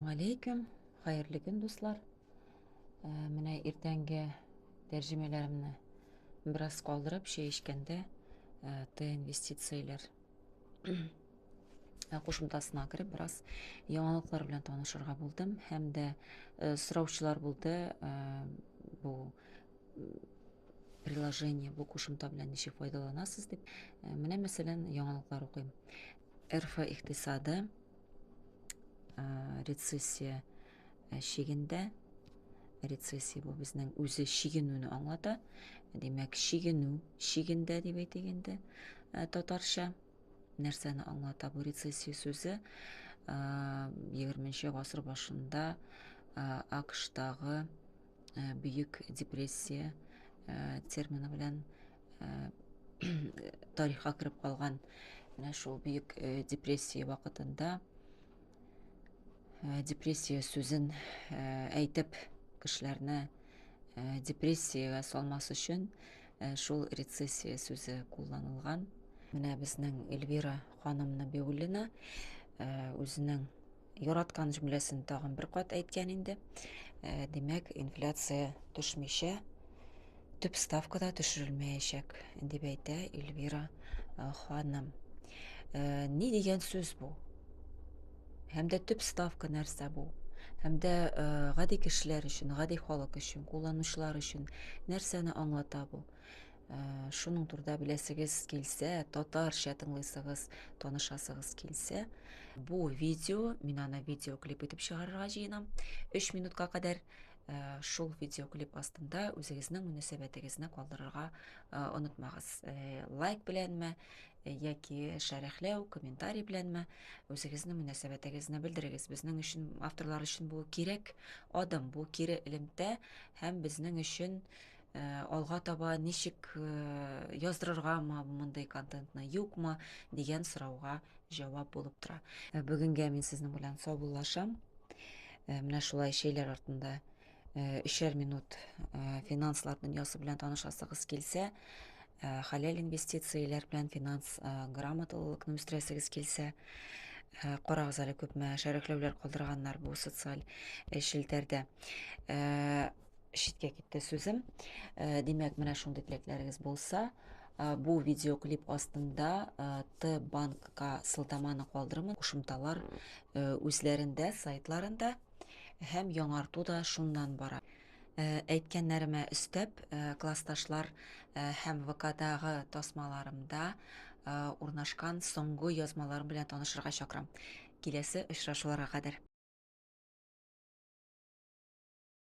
Алейкум, хәерле көн, дуслар. Э, менә иртәнге тәрҗемәләремне бераз калдырып, чәй эчкәндә э, Т инвестицияләр э, кушымтасына кереп, бераз яңалыклар белән танышырга булдым һәм дә сораучылар булды бу приложение, бу кушымта белән ничек файдаланасыз дип. Менә мәсәлән, яңалыклар укыйм. РФ икътисады рецессия чигендә. Рецессия бу безнең үзе чигенүне аңлата. Димәк, чигенү чигендә дип әйтик инде татарча. Нәрсәне аңлата бу рецессия сүзе? 20 гасыр башында АКШтагы бөек депрессия термины белән тарихка кереп калган менә шул бөек э, депрессия вакытында э, депрессия сүзен э, әйтеп кешеләрне депрессиягә салмас өчен шул рецессия сүзе кулланылган. Менә безнең Эльвира ханым Набиуллина үзенең яраткан җөмләсен тагын бер кат әйткән инде. Э, димәк, инфляция төшмичә, төп ставка да төшерелмәячәк, дип әйтә Эльвира э, ханым. Э, ни дигән сүз бу? Һәм дә төп ставка нәрсә бу? Һәм дә гади кешеләр өчен, гади халык өчен, кулланучылар өчен нәрсәне аңлата бу? Э, шуның турыда беләсегез килсә, татарча тыңлыйсыгыз, танышасыгыз килсә, бу видео, мин аны видеоклип итеп чыгарырга җыенам. 3 минутка кадәр э, шул видеоклип астында үзегезнең мөнәсәбәтегезне калдырырга э, онытмагыз. Лайк беләнме яки шәрехләү, комментарий беләнме үзегезнең мөнәсәбәтегезне белдерегез. Безнең өчен, авторлар өчен бу кирәк адым, бу кире элемтә һәм безнең өчен Э, алга таба ничек э, яздырыргамы мондый контентны, юкмы дигән сорауга җавап булып тора. Э, бүгенгә мин сезнең белән саубуллашам. Менә шулай чәйләр артында өчәр минут финанслар дөньясы белән танышасыгыз килсә, хәләл инвестицияләр белән финанс грамоталылыкны үстерәсегез килсә, карагыз әле күпме шәрехләүләр калдырганнар бу социаль челтәрдә. Читкә китте сүзем. Э, димәк, менә шундый теләкләрегез булса, э, бу видеоклип астында э, Т банкка сылтаманы калдырырмын. Кушымталар үзләрендә, сайтларында һәм яңарту да шуннан бара. Әйткәннәремә өстәп, классташлар һәм ВКдагы тасмаларымда урнашкан соңгы язмаларым белән танышырга чакырам. Киләсе очрашуларга кадәр.